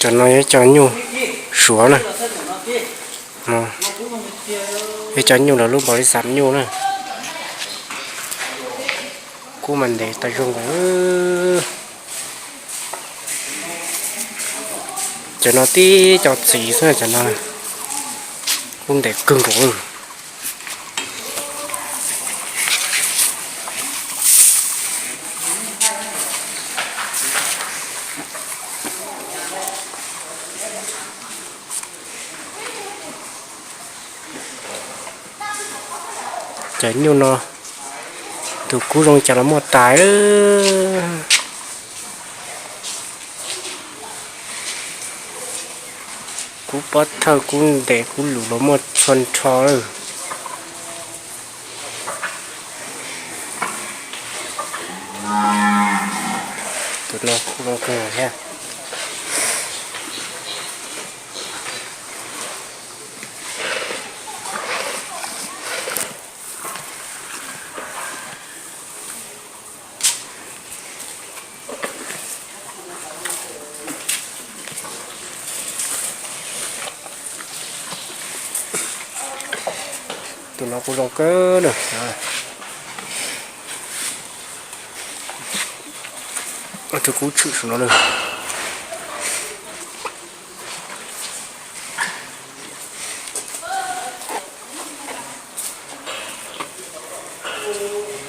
Cov no yog cov nyuj Suav na, yog cov nyuj lawv lub npaus lis xas nyuj na. Kub mas ntev tas zog nkaus. Cov no tib cov txiv xwb, cov no kub ntev kawg nkaus. Cov nyuj no, tus kub zoo cas los muaj tas. Kub pob thawj kub ntev kub lus los muaj txhua nrho lawm. Tus no kub zoo kawg thiab. Tus no kuj zoo kawg na. Tus kub tshwm saum no na.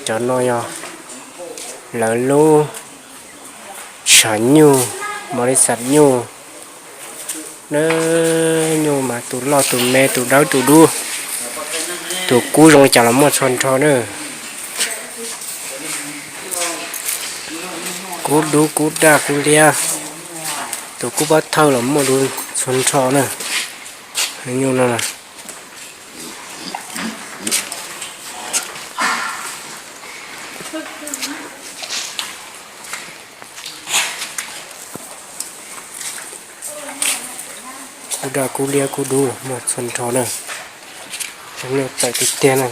Cov no yog lawv lub tshav nyuj, npaus lis xas nyuj. Nyuj mas tus loj tus me tus dawb tus dub. Tus kub zoo cas los muaj txhua nrho na. Kub dub kub daj kub liab, tus kub pob thawj los muaj dua txhua nrho na. Nyuj no kub daj kub liab kub dub muaj txhua nrho na. Nyuj txawm tiag tiag na.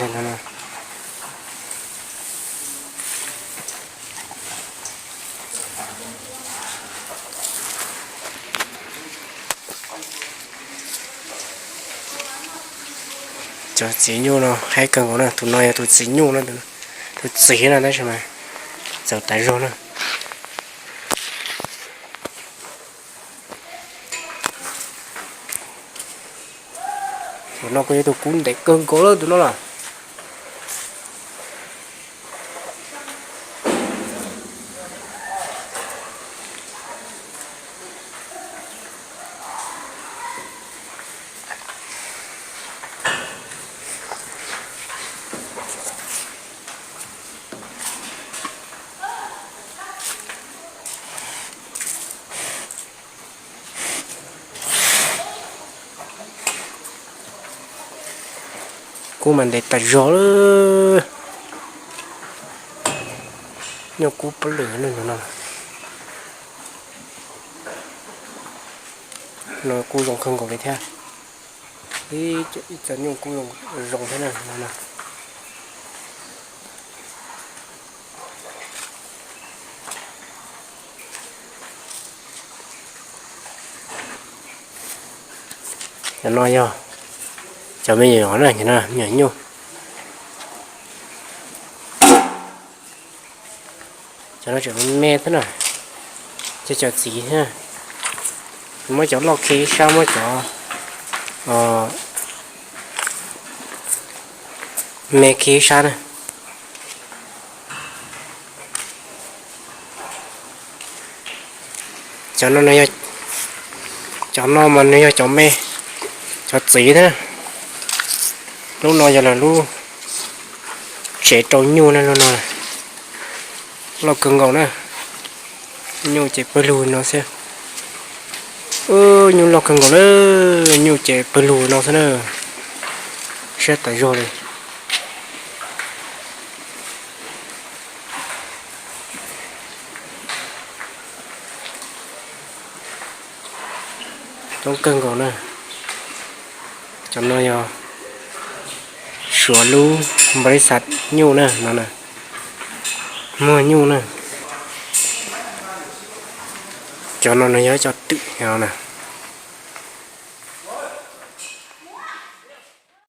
Cov txiv nyuj no haib kawg nkaus na, tus no yog tus txiv nyuj na, tus txiv na tab sis mas txawm tas zog na. Tus no kuj yog tus kub ntev kawg nkaus lawm tus no na. Kub mas ntev tas zog lawm. Nyuj kub pab lwm no. No kuj zoo kawg nkaus li thiab. Ib cov nyuj kuj zoo thiab na. Cov no yog cov me nyuam na, me nyuam nyuj. Cov no tseem me me thiab na, cov cov txiv thiab. Muab cov loj khi ib sab, muab cov me khi ib sab na. Cov no, cov no mas nws yog cov me, cov txiv thiab. Lub no yog lawv lub tsev rau nyuj na, lub no loj kawg nkaus na. Nyuj ces pawg lug no xwb. Nyuj loj kawg nkaus na, nyuj ces pawg lug no xwb na. Siab tas zog li. Coob kawg nkaus na. Cov no yog Suav lub npaus lis xas nyuj na, no na. Muag nyuj na. Cov no nws yog cov twm no na.